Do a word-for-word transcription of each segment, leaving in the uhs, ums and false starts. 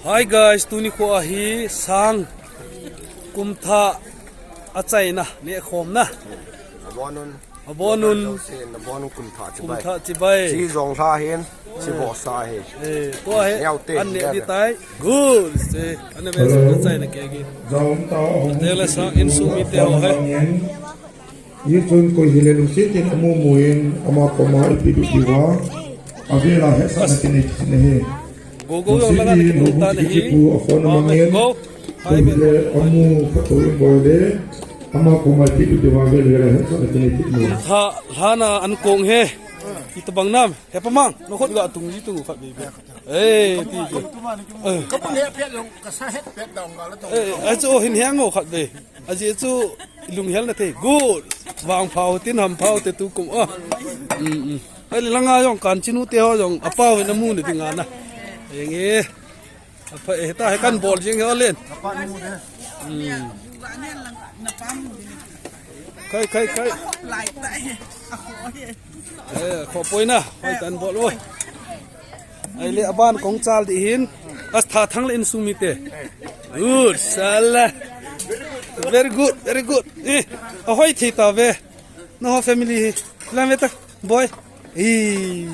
Hi guys, tuni kho ahi sang kumthah achaina nehkhomna. Abonun. Abonun. Abonun kumthah chibai. Kumthah chibai. Si jong lha hin, si bo sa hi. Eh, tua he. Neo te, an ne neo di te. Tai. Good. Se, an ne be sa chaina ke gi. Jong ta. Te le sa in sumi te ho he. Hichun koi hile lungset in amu mu in ama koma ipi ipi diuva. Avela hetsahna kinei kit in ahi. Go go jong langa na kimu tan ahi. Lungset in amu mu khat in. Koi hile amu khat in bol le. Ama koma ipi ipi diuva avela hetsahna kinei kit in ahi. Tha lhana an kong he. Itabang nam. Hepa mang. Nakhut ga tung ji tung khat be be. Eh, ti ti. Eh. Kamu ne pet long kasa het pet dong ga la tong. Eh, achu hin heng ngo khat be. Aji chu lunghelna thei. Good. Vangphau tin hamphau te tukum. Oh. Mm, mm. Ai langa jong kan chinu te ho jong apau na mu ni dinga na. Enge. Apa eh ta he kan bol jing ho len. Mm. Khai, khai, khai. Eh, kho poi na. Hoi tan bol oi. Ai le aban kong chal di hin. As tha thang le insung mi te. Good, sala. Very good, very good. Eh, ahoi thei ta ve. No family hi. Lam ve ta, boy. Eh.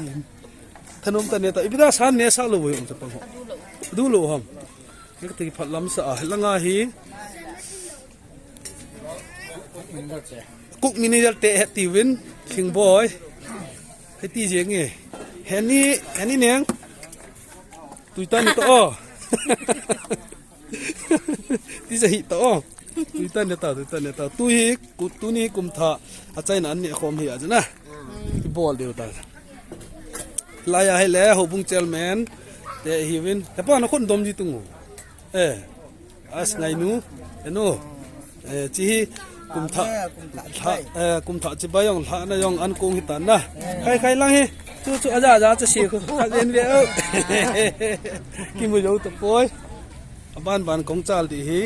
Thanom ta ne ta. Ipi ta san ne sa lo ve um ta pang ho. Du lo ham. Ni ka ti phat lam sa a. Langa hi. Cook manager te he ti vin, Sing boy. He ti jeng e. Heni, heni neng. Tui tan to o. Ti sa hi to o. Tui tan ta, tui tan ta. Tu hi, ku, tuni kumthah. Achaina an ne khom hi a jana. Ti bol deu ta. Laiya hi le, Houbung chairman. Te hi vin. Hepa na khun dom ji tung. Eh. As ngainu, enu. Eh, chi hi kumthah, lha, eh, kumthah chibai jong lhana jong an kong hi tan na. Khai, khai lang hi. Chu, chu, aja, aja, chu si khu. Khat ven ve o. Kimu jo to poi. Aban ban kong chal di hi.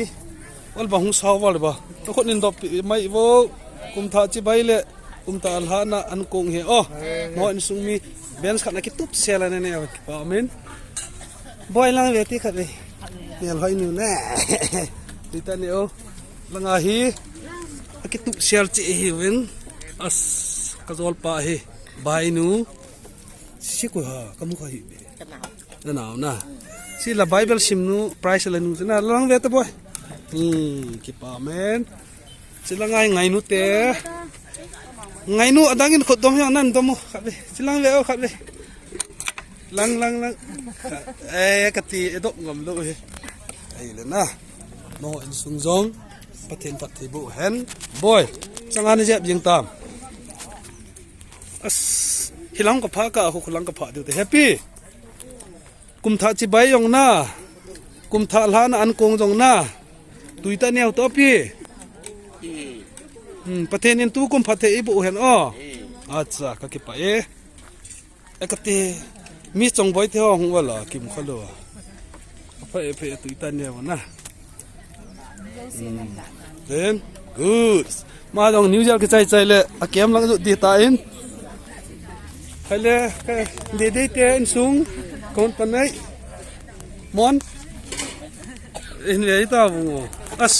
Wal ba hung sao wal ba. To khut nin dop pi mai vo. Kumthah chibai le. Kumthah lhana an kong hi. Oh, mo insung mi. Bench khat na kitup sel a ne ne. Pa min. Boy lang ve ti khat ve. Nel hoi nu ne. Ti ta ne o. Langa hi. Akitup sel chi hi vin. As ka jol pa hi. Bai nu. Si ko ha, kamu kha hi be. Ka nao. Na nao na. Si la Bible sim nu, price la nu, na lang ve ta boy. Hmm, kipa men. Chilang ai ngainu te. Ngainu adang in khut dom hian nan dom u khat ve. Chilang ve o khat ve. Lang, lang, lang. Eh, ka ti e dok ngam lo he. Ai le na. No insung jong. Pathen phat thei bo hen. Boy. Changa ni jep jing tam. As. Hilang ka pha ka, khu lang ka pha diu te. Happy. Kumthah chibai jong na. Kumthah lhana an kong jong na. Tui ta neo to pi. Hmm, Pathen in tu kum phat thei i bu hen o. Acha, ka kipa e. E ka te. Mi chongboi te ho hung wala kim kha lo. Apha e phe tui ta neo na. Hmm. Then, good. Ma dong New Year kichai chai le, a kem lang jut di ta in. Hai le, de de te insung, kon pan nai. Mon. In ve ta bu. As.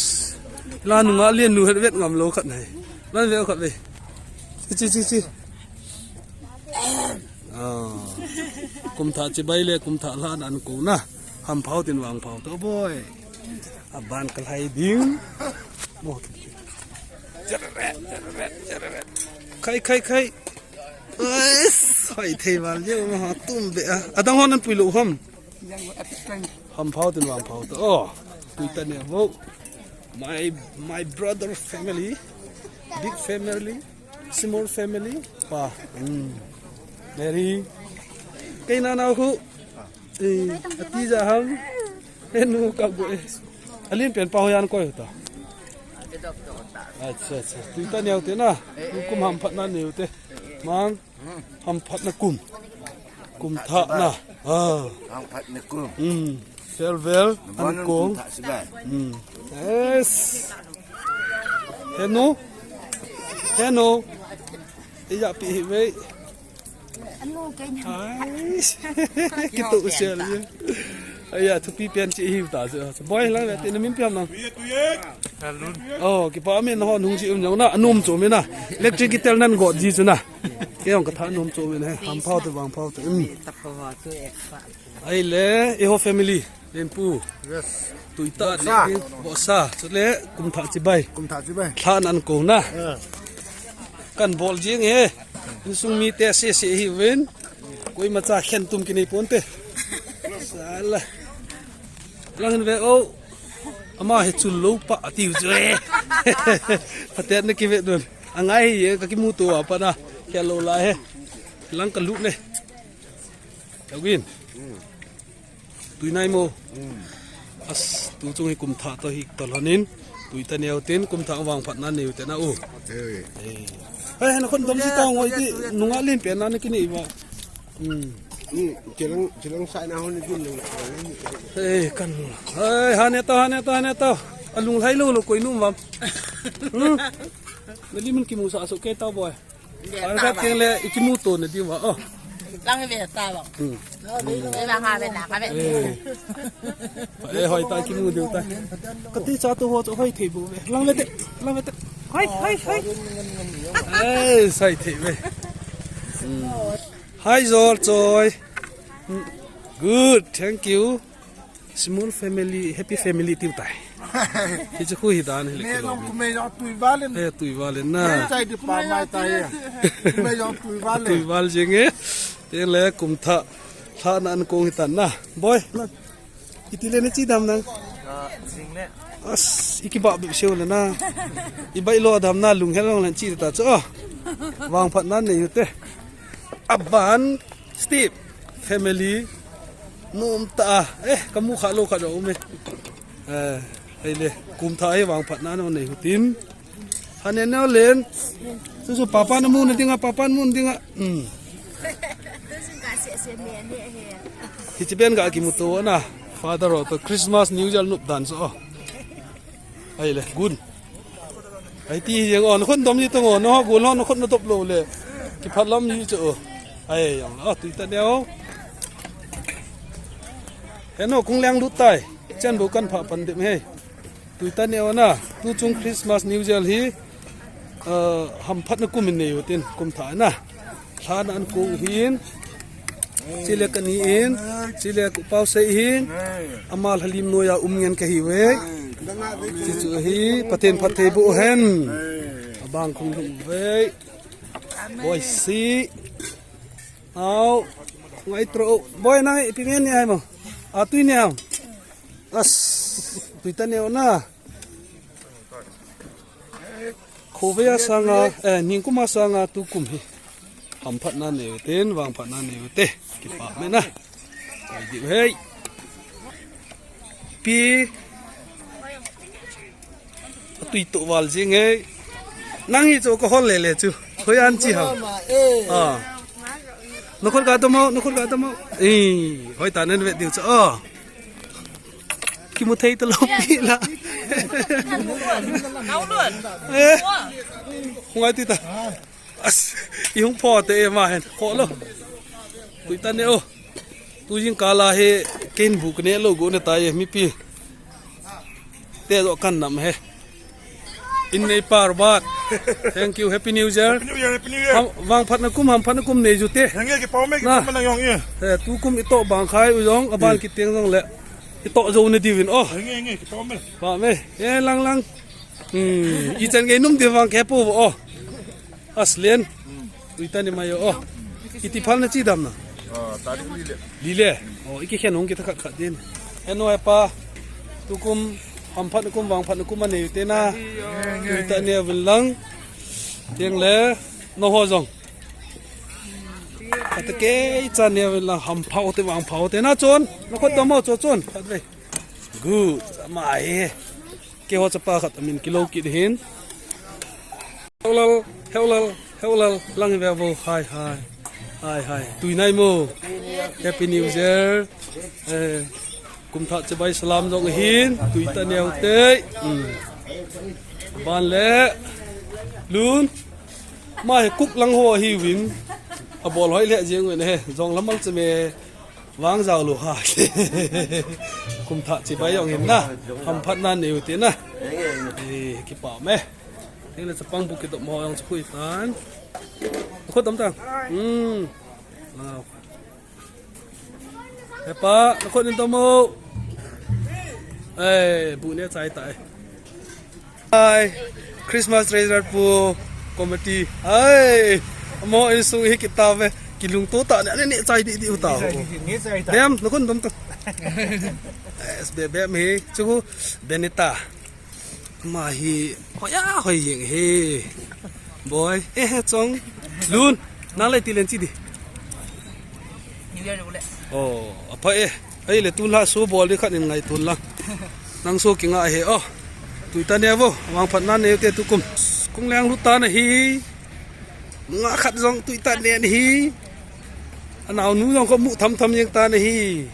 La nu nga lien nu het vet ngam lo khat nai. Lan ve khat ve. Chi, chi, chi, chi. Ah. Kumthah chibai le, kumthah lhana an kong na. Hamphau tin vangphau to boy. Aban ka lhai ding. Mo. Jerret, jerret, jerret. Khai, khai, khai. Ais, hoi thei val je ma ha tum be a. Adang hon an pui lo ham. Hamphau tin vangphau to. Oh, tui ta ne vo. My, my brother family. Big family. Small family. Pa. Hmm. Mary. Kei na na khu. Eh, ati ja ham. Enu ka bu e. Alin pen pa ho yan koi ta. Acha, acha. Tui ta neo te na. Kum hamphatna neo te. Mang. Hamphatna kum. Kumthahna. Ah. Hamphatna kum. Hmm. Farewell. An kong. Kumthah chibai. Hmm. Yes. Henu. Henu. Iya pi hi wei. Anu kei ni. Ai. Kitu usia le. Aya, thupi pen chi hi ta chu. Boy lang le, ti na min piam nang. Oh, kipa min ho nung chi um jong na, anum chu min na. Electric guitar nan got ji chu na. Ke ong ka tha num chu min he. Ham phau te, vang phau te. Um. Ai le, i ho family, len pu. Yes. Tui ta le, bo sa, chu le, kum tha chi bai. Kum tha chi bai. Tha nan ko na. Kan bol jing he. Insung mi te se se hi uvin. Koima cha khen tum kinei pon te. Sala. Lang hin ve o. Ama he chul lo pa ati u chu e. Phaten na kive dun. Angai hi e, ka kimu to a pa na. Khe lo la he. Lang ka lu ne. Ka win. Tui nai mo. As, tu chung hi kum tha to hi tol honin. Tui ta neo tin, kum tha vang phat na neo te na u. Hey. Hey, na khon dom si ta ngoi ti, nunga lim pe na na kini i va. Hmm. Ni, kilang, kilang sai na hon ni din nung. Hey, kan. Hey, ha ne to, ha ne to, ha ne to. Alung lai lo lo koi num vam. Hmm. Na lim mun kimu sa so ke ta boy. Ang ka tiang le, ikimu to na di wa, oh. Lang ve ta ba. Hmm. Ve ba ha ve na ka ve. Eh. Eh, hoi ta kimu diu ta. Ka ti cha to ho to hoi thei bu ve. Lang ve te, lang ve te. Hoi, hoi, hoi. Eh, sai thei ve. Hmm. Hi, Zol Choi. Hmm. Good, thank you. Small family, happy family tiu tai. Hi chu khu hi dan hi le. Me ke lo long mi. Kumei jong tui valen. Eh, tui valen na. Chai di pa mai tai ya. Kumei jong tui valen. Tui val jing e. Te le kum tha. Tha na an kong hi tan na. Boy, na. Iti le na chi dam nang. Ah, jing le. As, iki ba bi seo le na. I bai lo dam na lung he long len chi ta chu. Vang phat nan nei u te. Aban Steve family. Nom ta, eh, ka mu kha lo kha jo me. Eh, ai le, kum tha ai vang phat na no nei hutin. Hane no len. Su su papa na mu na dinga, papa na mu na dinga. Hmm. Hi chi ben ga kimu to na. Father ro to Christmas New Year nup dan so. Ai le, gun. Ai ti hi jeng o, na khut dom ji tong o, na ho gol ho, na khut na dop lo le. Ki phat lam ji chu o. Ai, jong la, tui ta neo. He no, kung leng lut tai. Chen bo kan pha pan dem he. Tui ta neo na, tu chung Christmas New Year hi, eh, ham phat na kum in nei u tin, kum tha na. Thla na an kong hin. Chile ka ni in. Chile ku pau sei hin. Ama lhalim noya um ngen ka hi ve. Chi chu hi Pathen phatthei bu hen. Abang khung lu ve. Boy si. Au. Ngai tro. Boy nang ipi ngen ni ai mo. A tui ni am. As. Tui ta neo na. Khovei a sanga, eh, ningkum a sanga tukum hi. Ham phat na neu ten, vang phat na neu te. Kipa me na. Kai di hei. Pi. A tui to val jing hei. Nang hi chu ka hol le le chu. Hoi an chi ha. Ah. Nakhut ka to mo, nakhut ka to mo. Eh, hoi ta nen ve diu chu. Ah. Kimu thei ta lo pi la. Eh. Ngai ti ta. As, i hung pho te e ma hen. Kho lo. Tui ta ne o. Tu jing kala he ken bu kne lo go ne ta ye mi pi. Te lo kan nam he. In nei par bat. Thank you. Happy New Year. Happy New Year, Happy New Year. Ham, vang phat na kum, ham phat na kum nei ju te. Henge ki pau me ki na. Pau me na yong ye. Eh, tu kum i to bang khai u yong, aban ki teng yong le. I to jo ne diu vin o. Henge, henge ki pau me. Ba me. Eh, lang lang. Hmm, i chan ngai num di vang ke po o. Aslen. Tui ta ni mai o. Iti phal na chi dam na. Ah, tarik li le. Li le. O, iki khen hong kita khat khat din. Eno e pa. Tukum, ham phat kum, vang phat kum a nei te na. Tui ta ne vin lang. Tiang le. No ho jong. Kata ke cha ne vin lang ham phau te vang phau te na chon. Na khot dam o cho chon. Khat ve. Good. Mai. Ke ho chapa khat amin kilo kit hin. Heulal, heulal, heulal, lang hi ve vo, hai, hai. Hai, hai. Tui nai mo. Happy New Year. Eh, kum tha chibai salam jong hin, tui ta neo te. Hmm. Ban le. Lun. Ma he kuk lang ho hi vin. A bol hoi le jeng wen he. Jong lamal cheme. Vang jao lou ha. Kum thah chibai jong hin na. Hamphatna neiu te na. Eh, kipa me. Tengle chapang bu kidop mo jong chu khui tan. Khut dom tang. Hmm. Wow. Hepa, nakhut in dom o. Eh, bu neh chai tai. Ai, Christmas treasure pu committee. Ai, mo insung hi kita ve. Kilungto tah ne, ne, neh chai di, di u tao. Neh chai tai. Dem, nakhut dom tang. Eh, be, be, mi. Chu, Benita. Ama hi, hoi a, hoi jeng hi. Boy, eh, he chong. Lun, nang le ti len chi di. New Year le. Oh, apa eh. Ai le tun la so bol di khat in ngai tun la. Nang so kinga he, oh. Tui ta ne vo, vangphatna neiu te tukum. Kung leng lut ta na hi. Nga khat jong tui ta ne hi. Anao nu jong ko mu tham tham jeng ta na hi.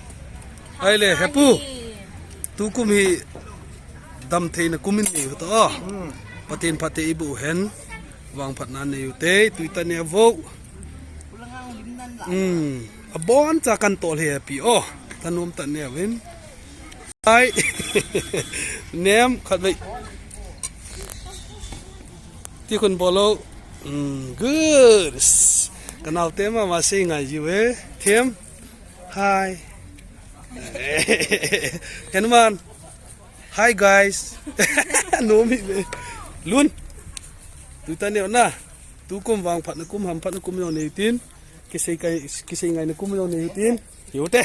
Ai le, hepu. Tukum hi. Damtheina kum in neiu to. Hmm. Pathen phatthei iboh hen. Vangphatna neiu te, tui ta ne vo. Hmm. Abon cha kan tol he pi o. Tanom ta ne vin. Ai. Nem khat vei. Ti khun bol o. Hmm. Good. Kanao te mama sei ngai jiu e. Them. Hi. Henuman. Hi guys. Nom hi ve. Lun. Tui ta ne na. Tukum vangphatna kum, hamphatna kum jong neiu tin. Kisei kai, kisei ngaina kum jong neiu tin. Hiu te.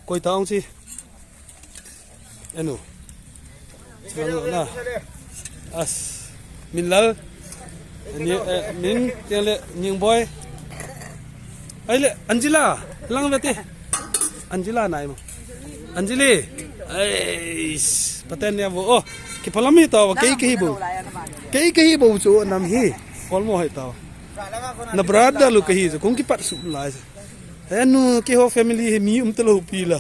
Koi ta ong chi. Enu. Lang na. As. Minlal. Ni, eh, min, tiang le, Ning Boy. Ai le, Angela. Lang ve te. Angela nai mo. Anjali. Ai, patan ne vo. Oh, kiphalam hi tao, kei kei bo. Kei kei bo chu nam hi. Kol mo hai tao. Na brother lu kei chu, kung kipat su lai. Henu, keiho family hi mi um ta lou pi la.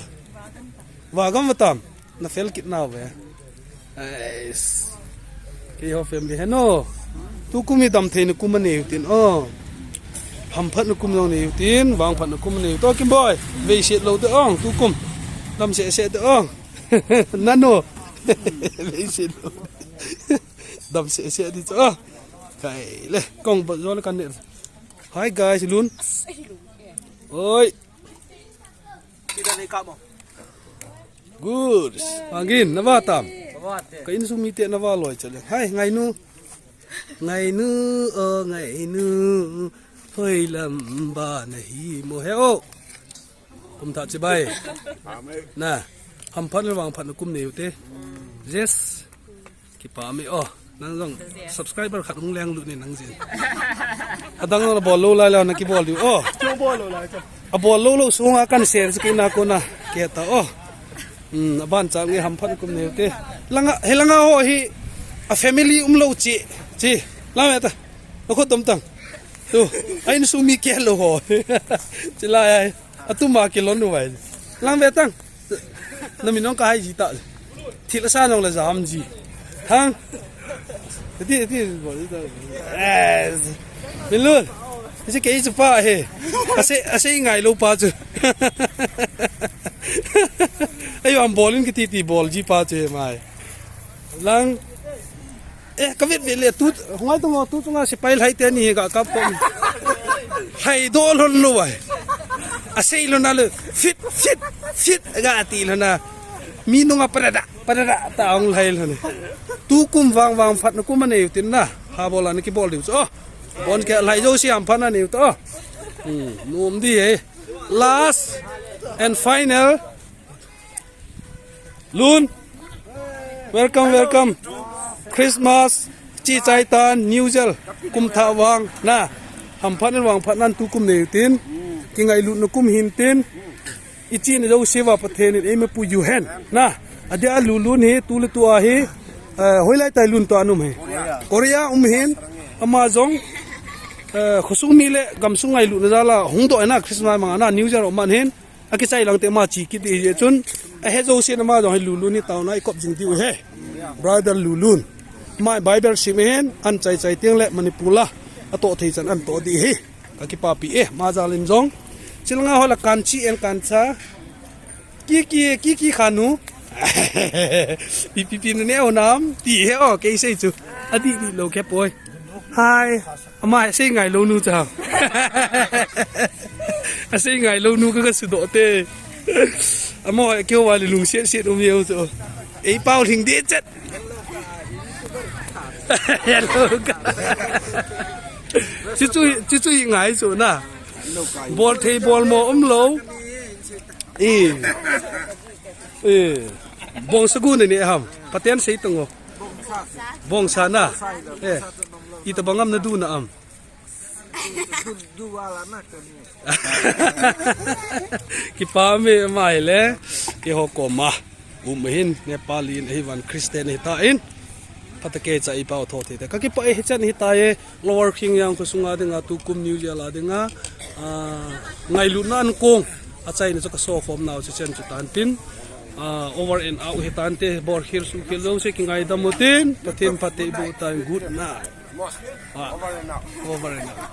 Va gam va tam. Na fel kit nau ve. Ais. Keiho family henu. Tukum hi damtheina kum aneiu tin o. Hamphatna kum jong neiu tin, vangphatna kum aneiu to Kim Boy. Veiset lou te ong, tukum. Dam seh seh te ong. Nano. Veiset lou. Dam seh seh di chu o. Kai le, kong ba jo le kan ne. Hi guys, Lun. Oi. Good. Pangin, na va tam. Ka insung mite na va loi chale. Hai, Ngainu. Ngainu, o Ngainu. Hoi lam ba na hi mo he o. Kum thah chibai. Na. Hamphat le vangphatna kum neiu te. Yes. Kipa mi o. Nang jong subscriber khat hung leng lut ni nang jin. Adang na bol lou lai la na kibol diu o. Chu bol lou lai chu. Abol lou lou sunga kan share chu kei na kona. Kei ta o. Hmm, aban cha nge hamphat kum neiu te. Langa, he langa ho hi a family um lou chi. Chi. La me ta. Nakhut dom tang. Tu. Ai insung mi kei lou ho. Chi lai ai. Atuma kilon u vai. Lang ve tang. Na min nong ka hai ji ta. Thil sa nong la jam ji. Hang. Ti, ti, bo ji ta. Yes. Min Lun. Isi kei chu pa he. Ase, ase ngai lou pa chu. Ai am bolin kiti ti bol ji pa chu he mai. Lang. Eh, ka vet vet le tu, hungai tu ngo, tu tu nga sipai lhai te ni ga kap ko. Lhai do lhon lo vai. A sei lo na le, fit, fit, fit, ga ti lo na. Mi nunga parada, parada, ta ong lhai lo ne. Tukum vang vangphatna kum aneiu tin na. Ha bol a na kibol diu chu. Oh, bon ke lhai jo si hamphatna neiu to. Hmm, nom di he. Last and final. Lun. Welcome, welcome. Christmas, chi chai tan, New Year, kum thah vang, na. Hamphat in vangphat nan tukum neiu tin. Kingailutna kum hin tin. I chihna jouse uva Pathen in eima puiyu hen, na. Adia Lulun hi, tu le tu a hi, eh, hoilai tai Lun to anum hi. Korea um hin, ama jong, eh, khosung mi le gamsung ngailutna jal a hung doh na Christmas manga na New Year um man hin. Akichai lang te ma chi kit di hi chun. Ahe jouse na ma jong hi Lulun hi taona i kop jing diu he. Brother Lulun. Ma Bible sim hen an chai chai tiang le Manipur la. Ato thei chan an to di hi. Ka kipapi e, ma jal in jong. Chilanga hola kanchi en kancha. Kiki, kiki khanu. Ipi pi ne o nam. Ti he o, kei sei chu. Adi di lo ke poi. Hai. Ama sei ngai lo nu cha. A sei ngai lo nu ka ka su do te. Amo ke wa le lung siat siat um yeu chu. Ei pau hling de chet. Hello ka. Chu chu, chu chu i ngai chu na. Bol thei bol mo um lo. E. E. Bong sagu ne ne ham. Paten sei tong o. Bong sa na. E. Ita bangam na du na am. Kipa me mai le. Ke ho ko ma. Um hin Nepali in ahi van Christian hi ta in. Phatake cha i pau tho thei ta. Ka kipa e hichan hi ta e Lower Khingyang ko sunga dinga tu kum New Year la dinga. Ah, ngailutna an kong. A chaina chu ka so khom nau chu chen chu tan tin. Ah, over and out hi tan te bor khir su khir lo se ki ngai dam mo tin. Pathen phatei bu tan good na. Ah, over and out.